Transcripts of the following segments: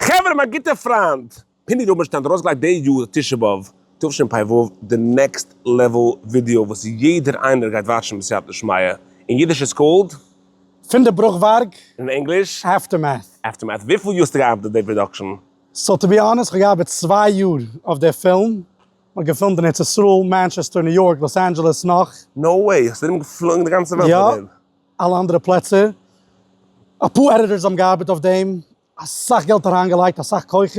חברה מיין גוטער פריינד פיני רובינשטיין האט ארויסגעלייגט די יאר תשעה באב תשפ ו די next level video וואס יעדער איינער גייט watch ן בסייעתא דשמיא, אין אידיש איז called. פון די ברוכווארג. אין ענגליש? Aftermath. Aftermath. וויפיל יאר האסטו געארבעט אויף די production? So to be honest, כ'האב געארבעט צוויי יאר אויף די פילם. מ'האט געפילמט אין ארץ ישראל, מאנטשעסטער, ניו יארק, לאס אנדזשעלעס, נאך. No way! האסט ארום געפלויגן די גאנצע וועלט פאר דעם? יא, אלע אנדערע פלעצער. אפאר editors האבן געארבעט אויף דעם. אסאך געלט אריינגעלייגט, אסאך כוחות,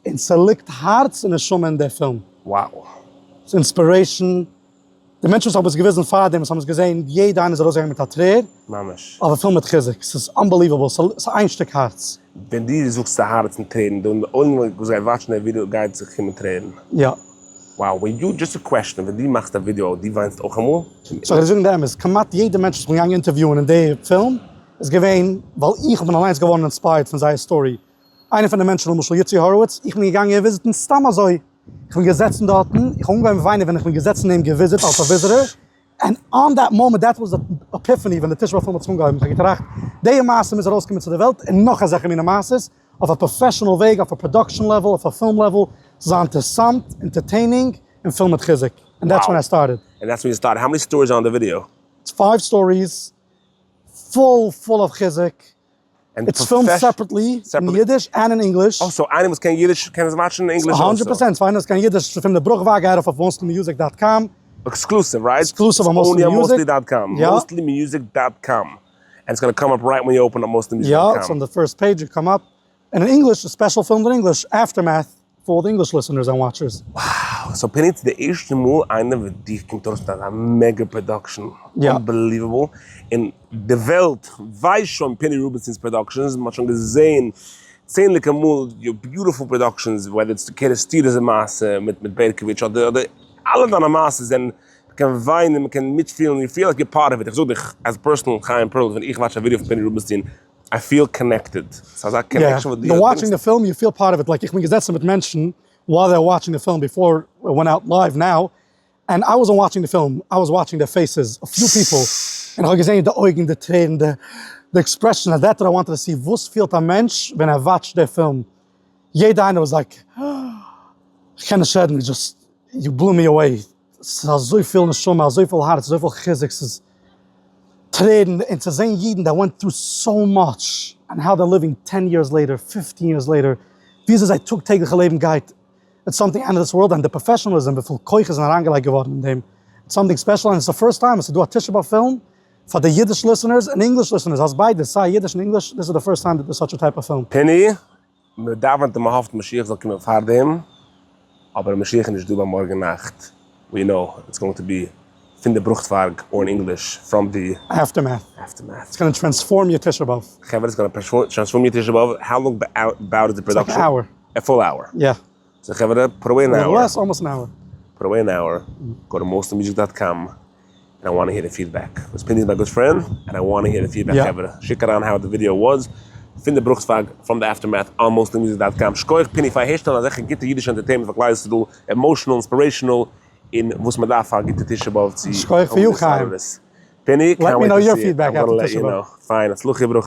און ס'ליגט הארץ און נשמה אין די פילם. Wow. ס'איז inspiration. די מענטשן וואס האבן עס געוויזן פארדעם, וואס האבן עס געזען, יעדע איינער איז ארויסגעגאנגען מיט א טרער. ממש. אבער פול מיט חיזוק. ס'איז unbelievable. ס'איז איין שטיק הארץ. ווען דו זאגסט ס'איז הארץ און טרערן, די עולם וואס גייט watch ן די ווידעא גייט זיך קומען טרערן. יא. Wow, ווען יו, just a question, ווען דו מאכסט א ווידעא, דו וויינסט אויך אמאל? זאל איך דיר זאגן די אמת, כמעט יעדע מענטש וואס כ'בין געגאנגען interview ען אין די פילם, איז געווען ווייל איך בין אליינס געווארן inspired פון זייער story. איינער פון די מענטשן למשל יצי האראוויץ, איך בין געגאנגען אים visit ן סתם אזוי, איך בין געזעצן דארטן, איך האב אנגעהויבן וויינען ווען איך בין געזעצן אים גע visit אלס א visitor, and on that moment that was the epiphany ווען די תשעה באב פילם האט זיך אנגעהויבן, איך האב געטראכט, די מעשה מוז ארויסקומען צו די וועלט און נאך אזעלכע מינע מעשות, אויף א professional וועג, אויף א production level, אויף א film level, ס'זאל זיין אינטערעסאנט, entertaining, און פול מיט חיזוק. And that's when I started. And that's when you started. How many stories are on the video? It's five stories, full full of חיזוק. It's filmed separately אין אידיש and אין ענגליש. אה, so איינער וואס קען אידיש קען עס watch ן אין ענגליש אלסא? 100%, פאר איינער וואס קען אידיש, פון די ברוכווארג גייט ארויף אויף mostlymusic dot com. Exclusive, right? Exclusive אויף Mostly Music. Mostly dot com. Mostly Music dot com. And it's gonna come up right when you open up Mostly Music dot com. יא, it's on the first page you come up. און אין ענגליש, א special film אין ענגליש, Aftermath, for the English listeners and watchers. Wow! So פיני ס'איז די ערשטע מאל איינער ווי דיך קומט ארויס מיט אזא mega production. Unbelievable. און די וועלט ווייסט שוין פיני רובינשטיין'ס productions, מ'האט שוין געזען צענדליגע מאל your beautiful productions, whether it's די קערעסטירער מעשה מיט בערקאוויטש אדער אדער אלע דיינע מעשות זענען, מ'קען וויינען, מ'קען מיטפילן, you feel like you're part of it. איך זאג דיך as personal חיים פערל ווען איך watch א ווידעא פון פיני רובינשטיין, I feel connected. ס'איז אזא connection וואס דו האסט. Watching the film you feel part of it, like איך בין געזעצן מיט מענטשן while they're watching the film before it went out live now, and I wasn't watching the film, I was watching their faces, a few people, און איך האב געזען די אויגן, די טרערן, די expression, and that I wanted to see, וואס פילט א מענטש ווען ער watch ט די פילם, יעדע איינער was like, איך קען נישט רעדן, just you blew me away, ס'איז אזויפיל נשמה, אזויפיל הארץ, אזויפיל חיזוק, ס'איז טרערן, און צו זען אידן that went through so much, and how they're living ten years later, fifteen years later, וויאזוי זייער טאג טעגליכע לעבן גייט, it's something out of this world, און די professionalism, וויפיל כוחות זענען אריינגעלייגט געווארן אין דעם, it's something special, און it's the first time עס איז דא א תשעה באב פילם פאר די אידיש listeners און ענגליש listeners, האסט ביידע, סיי אידיש און ענגליש, this is the first time that there's such a type of film. פיני, מען דאווענט און מען האפט משיח זאל קומען פארדעם, אבער משיח איז נישט דא ביי מארגן נאכט, we know it's going to be פון די ברוכווארג or אין ענגליש from the Aftermath. Aftermath. It's gonna transform your תשעה באב. חברה it's gonna transform your תשעה באב, how long about is the production? It's like an hour. A full hour? יא. So חברה, put away an hour. Less, almost an hour. Put away an hour, go to mostlymusic dot com, and I wanna hear the feedback. וואס פיני איז my good friend, and I wanna hear the feedback חברה. שיק אריין how the video was, פון די ברוכווארג, from the Aftermath, on Mostly Music dot com. שכוח פיני פאר אהערשטעלן אזעלכע גוטע אידישע entertainment פאר כלל ישראל, emotional, inspirational, און וואס מען דארף פאר א גוטע תשעה באב צו שכוח פאר you חיים. פיני, Let me know your feedback after תשעה באב. פיין, הצלחה וברכה.